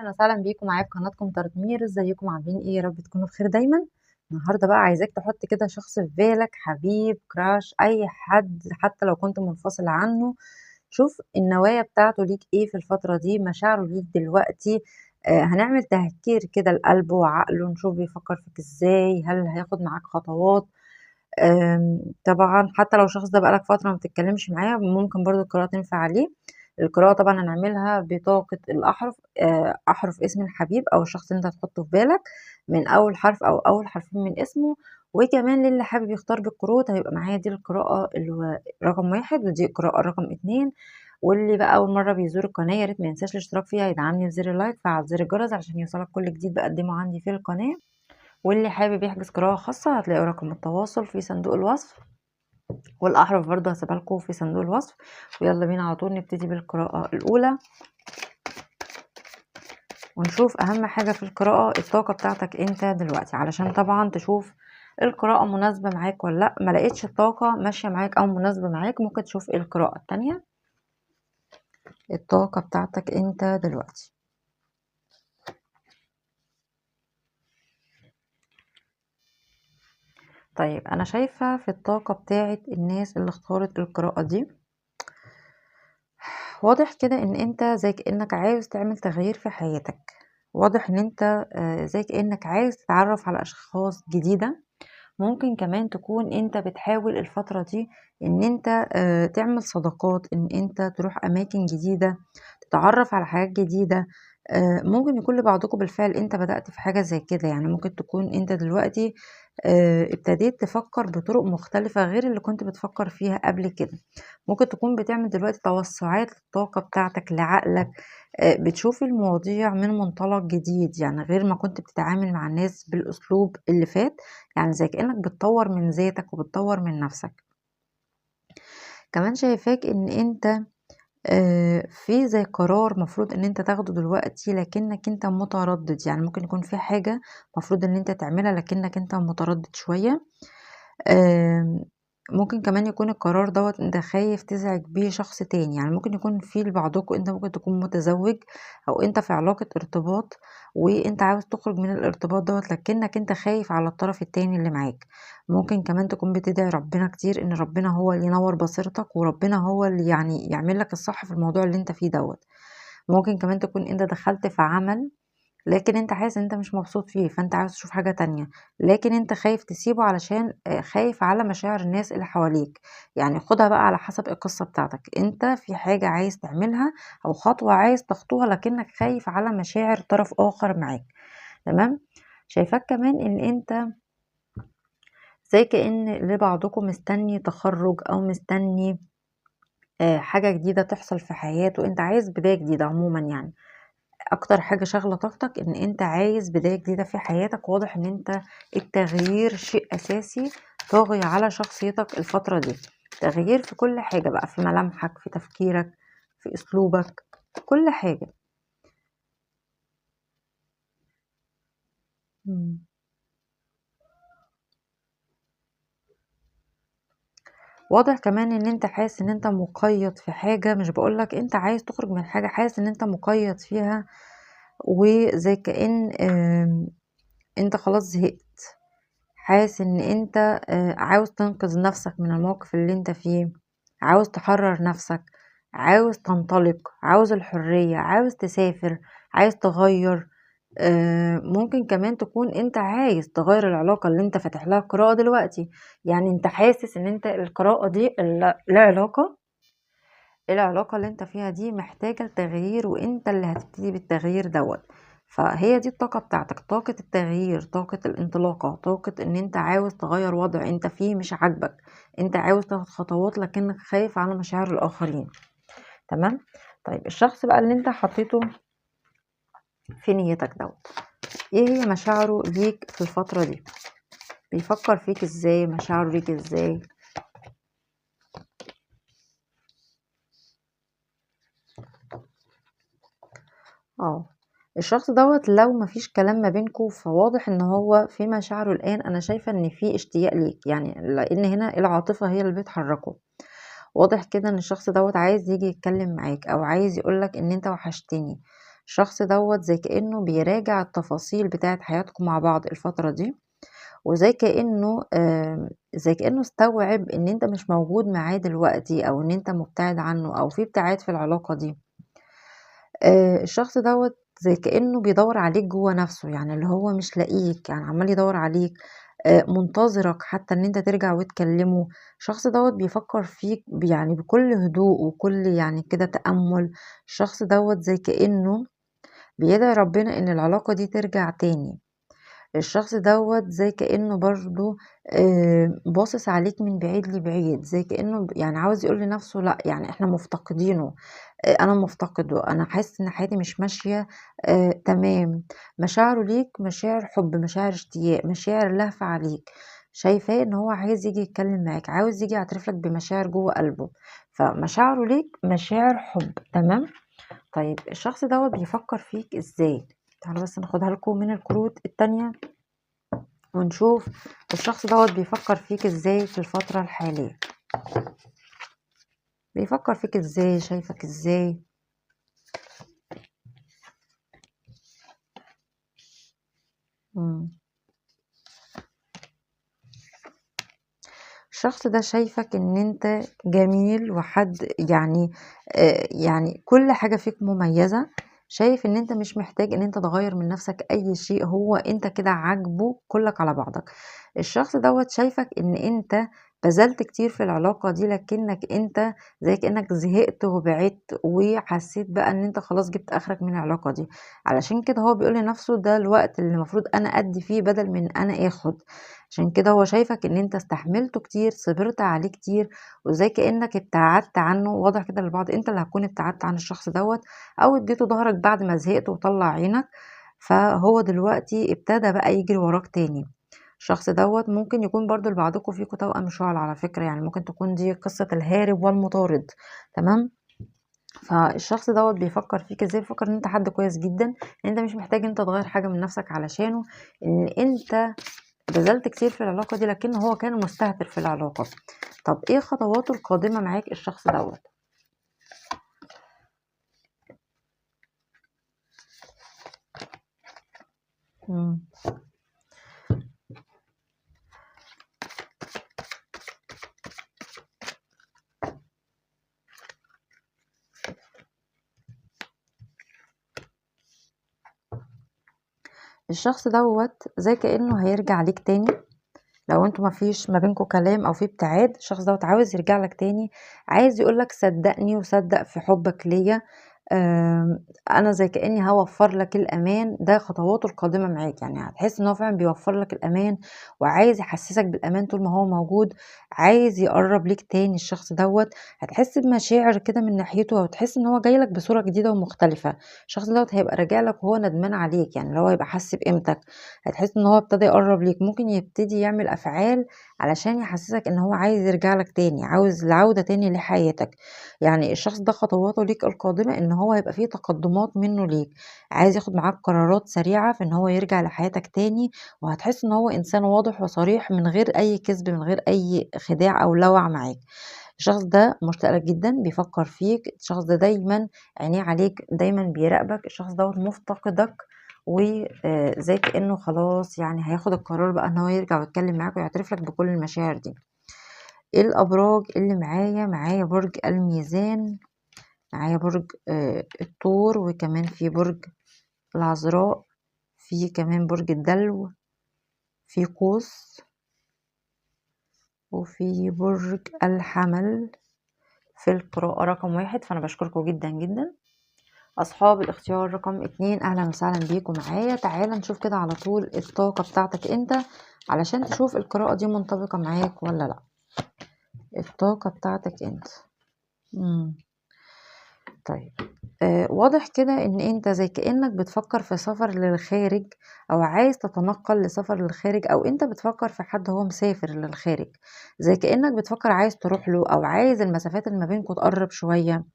اهلا وسهلا بيكم معايا في قناتكم ترتمير. ازيكم عاملين ايه؟ يا رب تكونوا بخير دايما. النهارده بقى عايزاك تحط كده شخص في بالك، حبيب، كراش، اي حد حتى لو كنت منفصل عنه. شوف النوايا بتاعته ليك ايه في الفترة دي، مشاعره ليك دلوقتي. هنعمل تهكير كده لقلبه وعقله، نشوف بيفكر فيك ازاي، هل هياخد معاك خطوات. طبعا حتى لو الشخص ده بقالك فترة ما بتتكلمش معاه ممكن برضو القراءة تنفع عليه. القراءة طبعا هنعملها بطاقة الأحرف، أحرف اسم الحبيب أو الشخص اللي أنت هتحطه في بالك من أول حرف أو أول حرفين من اسمه. وكمان للي حابب يختار بالكروت هيبقى معايا دي القراءة رقم 1 ودي القراءة رقم 2. واللي بقى أول مرة بيزور القناة يا ريت ما ينساش الاشتراك فيها، يدعمني بزر اللايك، فعل زر الجرس عشان يوصلك كل جديد بقدمه عندي في القناة. واللي حابب يحجز قراءة خاصة هتلاقوا رقم التواصل في صندوق الوصف، والأحرف برضو هسيبها لكم في صندوق الوصف. ويلا بينا على طول نبتدي بالقراءة الأولى، ونشوف أهم حاجة في القراءة الطاقة بتاعتك أنت دلوقتي، علشان طبعا تشوف القراءة مناسبة معاك ولا لأ. ما لقيتش الطاقة ماشية معاك أو مناسبة معاك ممكن تشوف القراءة التانية. الطاقة بتاعتك أنت دلوقتي. طيب أنا شايفة في الطاقة بتاعت الناس اللي اختارت القراءة دي واضح كده إن أنت زي كأنك عاوز تعمل تغيير في حياتك، واضح إن أنت زي كأنك عايز تتعرف على أشخاص جديدة. ممكن كمان تكون أنت بتحاول الفترة دي إن أنت تعمل صداقات، إن أنت تروح أماكن جديدة، تتعرف على حاجات جديدة. ممكن يكون لبعضكم بالفعل أنت بدأت في حاجة زي كده، يعني ممكن تكون أنت دلوقتي ابتديت تفكر بطرق مختلفة غير اللي كنت بتفكر فيها قبل كده. ممكن تكون بتعمل دلوقتي توسعات للطاقة بتاعتك، لعقلك، بتشوف المواضيع من منطلق جديد، يعني غير ما كنت بتتعامل مع الناس بالأسلوب اللي فات، يعني زي كأنك بتطور من ذاتك وبتطور من نفسك. كمان شايفاك ان انت في زي قرار مفروض ان انت تاخده دلوقتي لكنك انت متردد، يعني ممكن يكون في حاجة مفروض ان انت تعملها لكنك انت متردد شوية. ممكن كمان يكون القرار دوت انت خايف تزعج بيه شخص تاني، يعني ممكن يكون في لبعضكم انت ممكن تكون متزوج او انت في علاقة ارتباط وانت عاوز تخرج من الارتباط دوت لكنك انت خايف على الطرف التاني اللي معاك. ممكن كمان تكون بتدعي ربنا كتير ان ربنا هو اللي ينور بصيرتك وربنا هو اللي يعني يعمل لك الصح في الموضوع اللي انت فيه دوت. ممكن كمان تكون انت دخلت في عمل لكن انت حاسس ان انت مش مبسوط فيه، فانت عاوز تشوف حاجة تانية لكن انت خايف تسيبه علشان خايف على مشاعر الناس اللي حواليك. يعني خدها بقى على حسب القصة بتاعتك، انت في حاجة عايز تعملها او خطوة عايز تخطوها لكنك خايف على مشاعر طرف اخر معاك. تمام. شايفاك كمان ان انت زي كأن لبعضكم مستني تخرج او مستني حاجة جديدة تحصل في حياته، انت عايز بداية جديدة عموما. يعني اكتر حاجة شاغلة طاقتك ان انت عايز بداية جديدة في حياتك. واضح ان انت التغيير شيء اساسي طاغي على شخصيتك الفترة دي، تغيير في كل حاجة بقى، في ملامحك، في تفكيرك، في اسلوبك، كل حاجة. واضح كمان ان انت حاسس ان انت مقيد في حاجة، مش بقولك انت عايز تخرج من حاجة، حاسس ان انت مقيد فيها وزي كأن انت خلاص زهقت، حاسس ان انت عاوز تنقذ نفسك من الموقف اللي انت فيه، عاوز تحرر نفسك، عاوز تنطلق، عاوز الحرية، عاوز تسافر، عايز تغير. ممكن كمان تكون انت عايز تغير العلاقة اللي انت فاتح لها قراءة دلوقتي، يعني انت حاسس ان انت القراءة دي العلاقة اللي انت فيها دي محتاجة لتغيير وانت اللي هتبتدي بالتغيير دوت. فهي دي الطاقة بتاعتك، طاقة التغيير، طاقة الانطلاقة، طاقة ان انت عاوز تغير وضع انت فيه مش عاجبك، انت عاوز تاخد خطوات لكنك خايف على مشاعر الاخرين. تمام. طيب الشخص بقى اللي انت حطيته في نيتك دوت، ايه هي مشاعره ليك في الفترة دي؟ بيفكر فيك ازاي؟ مشاعره ليك ازاي؟ الشخص دوت لو مفيش كلام ما بينكو فواضح ان هو في مشاعره الان انا شايفة ان في اشتياق ليك، يعني لان هنا العاطفة هي اللي بتحركه. واضح كده ان الشخص دوت عايز يجي يتكلم معاك او عايز يقولك ان انت وحشتني، الشخص دوت زي كأنه بيراجع التفاصيل بتاعة حياتكم مع بعض الفترة دي، وزي كأنه زي كأنه استوعب إن أنت مش موجود معاه دلوقتي، أو إن أنت مبتعد عنه، أو في ابتعاد في العلاقة دي. الشخص دوت زي كأنه بيدور عليك جوه نفسه، يعني اللي هو مش لاقيك، يعني عمال يدور عليك، منتظرك حتى إن أنت ترجع وتكلمه. الشخص دوت بيفكر فيك يعني بكل هدوء وكل يعني كده تأمل. الشخص دوت زي كأنه بيدعي ربنا إن العلاقة دي ترجع تاني. الشخص دوت زي كأنه برضو باصص عليك من بعيد لبعيد، زي كأنه يعني عاوز يقول لنفسه لا، يعني احنا مفتقدينه، انا مفتقده، انا حاسس ان حياتي مش ماشية تمام. مشاعره ليك مشاعر حب، مشاعر اشتياق، مشاعر لهفة عليك. شايفاه ان هو عايز يجي يتكلم معاك، عاوز يجي يعترف لك بمشاعر جوه قلبه، فمشاعره ليك مشاعر حب. تمام. طيب الشخص دوت بيفكر فيك ازاي؟ تعالوا بس ناخدها لكم من الكروت التانية ونشوف الشخص دوت بيفكر فيك ازاي في الفترة الحالية. بيفكر فيك ازاي؟ شايفك ازاي؟ الشخص ده شايفك ان انت جميل وحد يعني يعني كل حاجة فيك مميزة، شايف ان انت مش محتاج ان انت تغير من نفسك اي شيء، هو انت كده عاجبه كلك على بعضك. الشخص دوت شايفك ان انت بذلت كتير في العلاقة دي، لكنك انت زي كأنك زهقت وبعدت وحسيت بقى ان انت خلاص جبت اخرك من العلاقة دي. علشان كده هو بيقول لنفسه ده الوقت اللي المفروض انا ادي فيه بدل من انا اخد. عشان كده هو شايفك ان انت استحملته كتير، صبرت عليه كتير، وزي كأنك ابتعدت عنه. واضح كده للبعض انت اللي هتكون ابتعدت عن الشخص دوت، او اديته ظهرك بعد ما زهقت وطلع عينك، فهو دلوقتي ابتدى بقى يجري وراك تاني. الشخص دوت ممكن يكون برضو لبعضكم فيكم توأم شعل على فكرة، يعني ممكن تكون دي قصة الهارب والمطارد. تمام. فالشخص دوت بيفكر فيك ازاي؟ بيفكر ان انت حد كويس جدا، ان انت مش محتاج انت تغير حاجة من نفسك علشانه، ان انت بذلت كتير في العلاقة دي لكن هو كان مستهتر في العلاقة. طب ايه خطواته القادمة معاك الشخص دوت؟ الشخص دوت زي كأنه هيرجع ليك تاني. لو انتوا ما فيش ما بينكم كلام او في ابتعاد، الشخص دوت عاوز يرجع لك تاني، عايز يقولك صدقني وصدق في حبك ليا، انا زي كأني هوفر لك الامان. ده خطواته القادمة معاك، يعني هتحس ان هو فعلا بيوفر لك الامان وعايز يحسسك بالامان طول ما هو موجود، عايز يقرب ليك تاني. الشخص دوت هتحس بمشاعر كده من ناحيته، او تحس ان هو جاي لك بصورة جديدة ومختلفة. الشخص دوت هيبقى راجع لك وهو ندمان عليك، يعني اللي هو هيبقى حاسس بقيمتك، هتحس ان هو ابتدى يقرب ليك، ممكن يبتدي يعمل افعال علشان يحسسك ان هو عايز يرجع لك تاني، عاوز العودة تاني لحياتك. يعني الشخص ده خطواته ليك القادمة ان هو هيبقى فيه تقدمات منه ليك، عايز ياخد معاك قرارات سريعة في ان هو يرجع لحياتك تاني، وهتحس ان هو انسان واضح وصريح من غير اي كذب، من غير اي خداع او لوع معاك. الشخص ده مشتاق لك جدا، بيفكر فيك، الشخص ده دايما عينيه عليك، دايما بيراقبك، الشخص ده مفتقدك، وزي كأنه خلاص يعني هياخد القرار بقى ان هو يرجع ويتكلم معاك ويعترف لك بكل المشاعر دي. ايه الابراج اللي معايا؟ معايا برج الميزان، معايا برج الثور، وكمان في برج العذراء، في كمان برج الدلو، في قوس، وفي برج الحمل في القراءة رقم 1. فأنا بشكركم جدا جدا. أصحاب الاختيار رقم 2، أهلا وسهلا بيكم معايا. تعالى نشوف كده على طول الطاقة بتاعتك أنت، علشان تشوف القراءة دي منطبقة معاك ولا لأ. الطاقة بتاعتك أنت. طيب واضح كده ان انت زي كأنك بتفكر في سفر للخارج، او عايز تتنقل لسفر للخارج، او انت بتفكر في حد هو مسافر للخارج، زي كأنك بتفكر عايز تروح له، او عايز المسافات اللي ما بينكم تقرب شوية.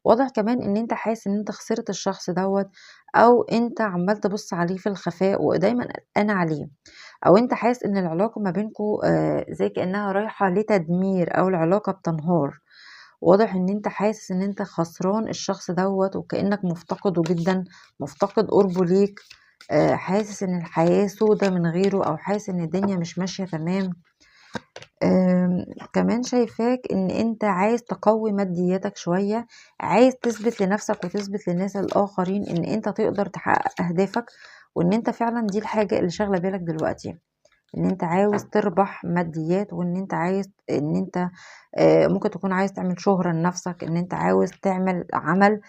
واضح كمان ان انت حاسس ان انت خسرت الشخص دوت، او انت عمال تبص عليه في الخفاء ودايما قلقان عليه، او انت حاسس ان العلاقة ما بينكم زي كأنها رايحة لتدمير، او العلاقة بتنهار. واضح إن أنت حاسس إن أنت خسران الشخص دوّة وكأنك مفتقده جدًا، مفتقد قربه ليك، حاسس إن الحياة سودا من غيره، أو حاسس إن الدنيا مش ماشية تمام. كمان شايفاك إن أنت عايز تقوي مادياتك شوية، عايز تثبت لنفسك وتثبت للناس الآخرين إن أنت تقدر تحقق أهدافك، وإن أنت فعلًا دي الحاجة اللي شاغلة بالك دلوقتي، إن أنت عاوز تربح ماديات، وإن أنت عايز إن أنت ممكن تكون عايز تعمل شهرة لنفسك، إن أنت عاوز تعمل عمل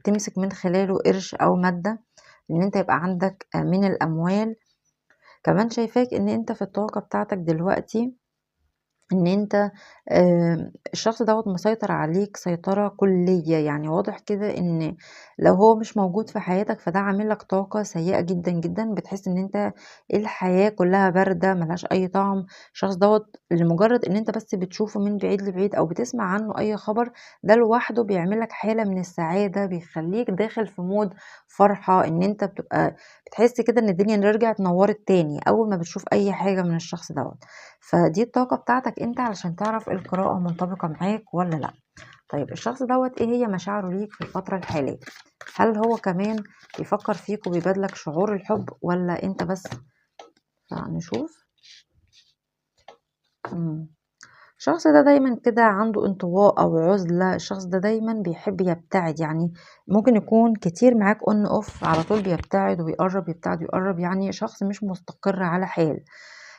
تمسك من خلاله قرش أو مادة، إن أنت يبقى عندك من الأموال. كمان شايفاك إن أنت في الطاقة بتاعتك دلوقتي إن أنت الشخص دوّة مسيطر عليك سيطرة كلية، يعني واضح كده إن لو هو مش موجود في حياتك فده عامل لك طاقة سيئة جدًا، جدًا، بتحس إن أنت الحياة كلها باردة ما لهاش أي طعم. الشخص دوّة لمجرد إن أنت بس بتشوفه من بعيد لبعيد أو بتسمع عنه أي خبر، ده لوحده بيعمل لك حالة من السعادة، بيخليك داخل في mood فرحة، إن أنت بتبقى بتحس كده إن الدنيا رجعت نوّرت تاني أول ما بتشوف أي حاجة من الشخص دوّة. فدي الطاقة بتاعتك انت علشان تعرف القراءة منطبقة معاك ولا لا. طيب الشخص دوت ايه هي مشاعره ليك في الفترة الحالية؟ هل هو كمان بيفكر فيك وبيبادلك شعور الحب ولا انت بس؟ نشوف. الشخص ده دايما كده عنده انطواء او عزلة، الشخص ده دايما بيحب يبتعد، يعني ممكن يكون كتير معاك on off، على طول بيبتعد ويقرب يبتعد ويقرب، يعني شخص مش مستقر على حال،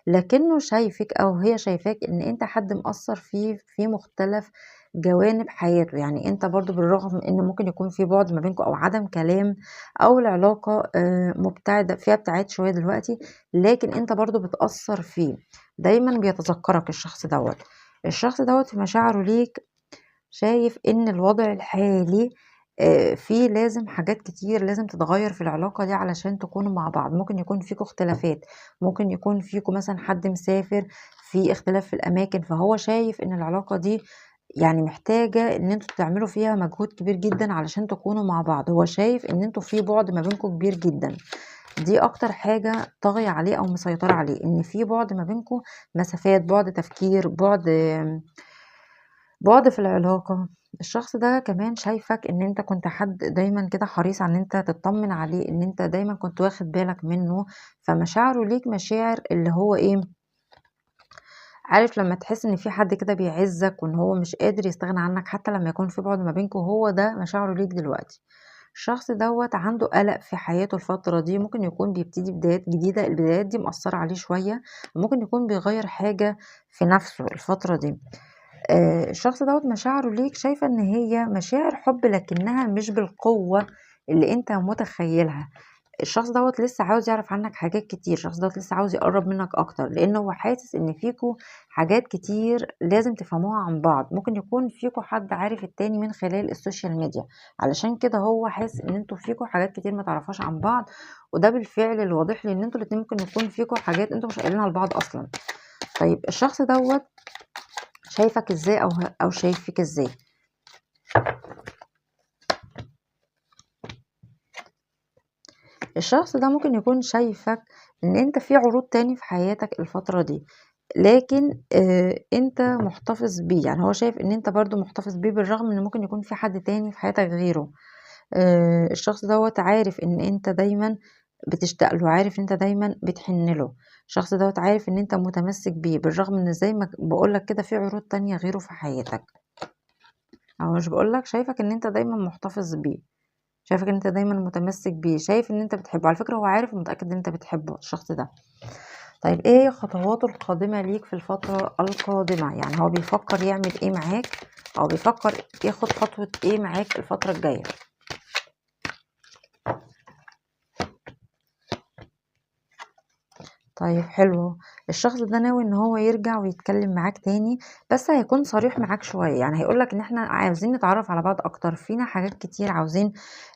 لكنه شايفك او هي شايفاك ان انت حد مأثر فيه في مختلف جوانب حياته. يعني انت برضو بالرغم ان ممكن يكون في بعد ما بينكم او عدم كلام او العلاقة مبتعدة فيها ابتعاد شوية دلوقتي، لكن انت برضو بتأثر فيه، دايما بيتذكرك الشخص دوت. الشخص دوت في مشاعره ليك شايف ان الوضع الحالي فيه لازم حاجات كتير لازم تتغير في العلاقة دي علشان تكونوا مع بعض. ممكن يكون فيكوا اختلافات، ممكن يكون فيكوا مثلا حد مسافر، في اختلاف في الأماكن، فهو شايف ان العلاقة دي يعني محتاجة ان انتوا تعملوا فيها مجهود كبير جدا علشان تكونوا مع بعض. هو شايف ان انتوا في بعد ما بينكوا كبير جدا، دي اكتر حاجة طاغية عليه او مسيطرة عليه، ان في بعد ما بينكوا، مسافات، بعد تفكير، بعد في العلاقة. الشخص ده كمان شايفك ان انت كنت حد دايما كده حريص على ان انت تطمن عليه، ان انت دايما كنت واخد بالك منه، فمشاعره ليك مشاعر اللي هو ايه، عارف لما تحس ان في حد كده بيعزك وان هو مش قادر يستغنى عنك حتى لما يكون في بعد ما بينكم، هو ده مشاعره ليك دلوقتي. الشخص دوت عنده قلق في حياته الفترة دي، ممكن يكون بيبتدي بدايات جديدة، البدايات دي مأثرة عليه شوية، ممكن يكون بيغير حاجة في نفسه الفترة دي. الشخص دوت مشاعره ليك شايفة ان هي مشاعر حب لكنها مش بالقوة اللي انت متخيلها. الشخص دوت لسه عاوز يعرف عنك حاجات كتير، الشخص دوت لسه عاوز يقرب منك اكتر، لانه هو حاسس ان فيكو حاجات كتير لازم تفهموها عن بعض. ممكن يكون فيكو حد عارف التاني من خلال ال social media، علشان كده هو حاسس ان انتوا فيكو حاجات كتير ما تعرفهاش عن بعض، وده بالفعل الواضح لي ان انتوا الاتنين ممكن يكون فيكو حاجات انتوا مش قايلينها لبعض اصلا. طيب الشخص دوت شايفك ازاي او شايفك ازاي؟ الشخص ده ممكن يكون شايفك ان انت في عروض تاني في حياتك الفترة دي، لكن انت محتفظ بيه، يعني هو شايف ان انت برضو محتفظ بيه بالرغم ان ممكن يكون في حد تاني في حياتك غيره. الشخص دوت عارف ان انت دايما بتشتاق له، عارف ان انت دايما بتحن له، الشخص دوت عارف ان انت متمسك بيه بالرغم ان زي ما بقولك كده في عروض تانية غيره في حياتك. او مش بقولك، شايفك ان انت دايما محتفظ بيه، شايفك ان انت دايما متمسك بيه، شايف ان انت بتحبه. على فكرة هو عارف ومتأكد ان انت بتحبه الشخص ده. طيب ايه خطواته القادمة ليك في الفترة القادمة؟ يعني هو بيفكر يعمل ايه معاك، او بيفكر ياخد خطوة ايه معاك الفترة الجاية؟ طيب حلو، الشخص ده ناوي ان هو يرجع ويتكلم معاك تاني، بس هيكون صريح معاك شوية، يعني هيقولك ان احنا عاوزين نتعرف على بعض اكتر، فينا حاجات كتير عاوزين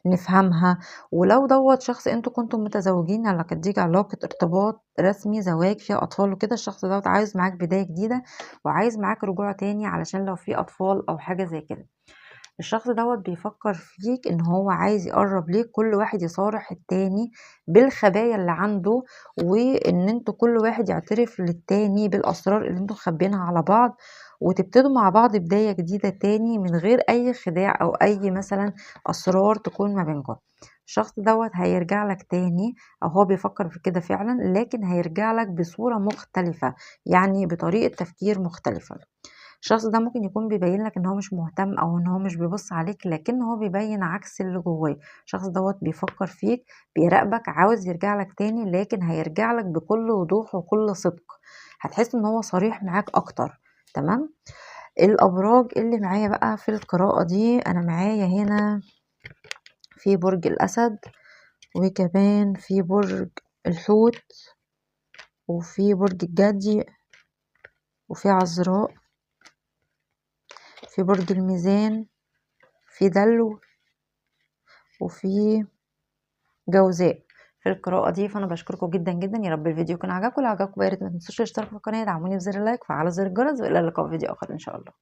نفهمها. ولو دوت شخص انتوا كنتوا متزوجين، على ديك علاقة ارتباط رسمي، زواج فيها اطفال وكده، الشخص دوت عايز معاك بداية جديدة وعايز معاك رجوع تاني علشان لو في اطفال او حاجة زي كده. الشخص دوت بيفكر فيك ان هو عايز يقرب ليك، كل واحد يصارح التاني بالخبايا اللي عنده، وان انتوا كل واحد يعترف للتاني بالاسرار اللي انتوا مخبينها على بعض، وتبتدوا مع بعض بداية جديدة تاني من غير أي خداع أو أي مثلا أسرار تكون ما بينكم. الشخص دوت هيرجع لك تاني، أو هو بيفكر في كده فعلا، لكن هيرجع لك بصورة مختلفة، يعني بطريقة تفكير مختلفة. الشخص ده ممكن يكون بيبين لك ان هو مش مهتم او ان هو مش بيبص عليك، لكن هو بيبين عكس اللي جواه. الشخص دوت بيفكر فيك، بيراقبك، عاوز يرجع لك تاني، لكن هيرجع لك بكل وضوح وكل صدق. هتحس ان هو صريح معاك اكتر. تمام. الابراج اللي معايا بقى في القراءة دي، انا معايا هنا في برج الاسد، وكمان في برج الحوت، وفي برج الجدي، وفي عذراء، في برج الميزان، في دلو، وفي جوزاء في القراءة دي. فأنا بشكركم جدا جدا، يا رب الفيديو يكون عجبكم. لو عجبكم يا ريت ما تنسوش الاشتراك في القناة، دعموني بزر ال like، وفعلوا زر الجرس، وإلى اللقاء في فيديو آخر إن شاء الله.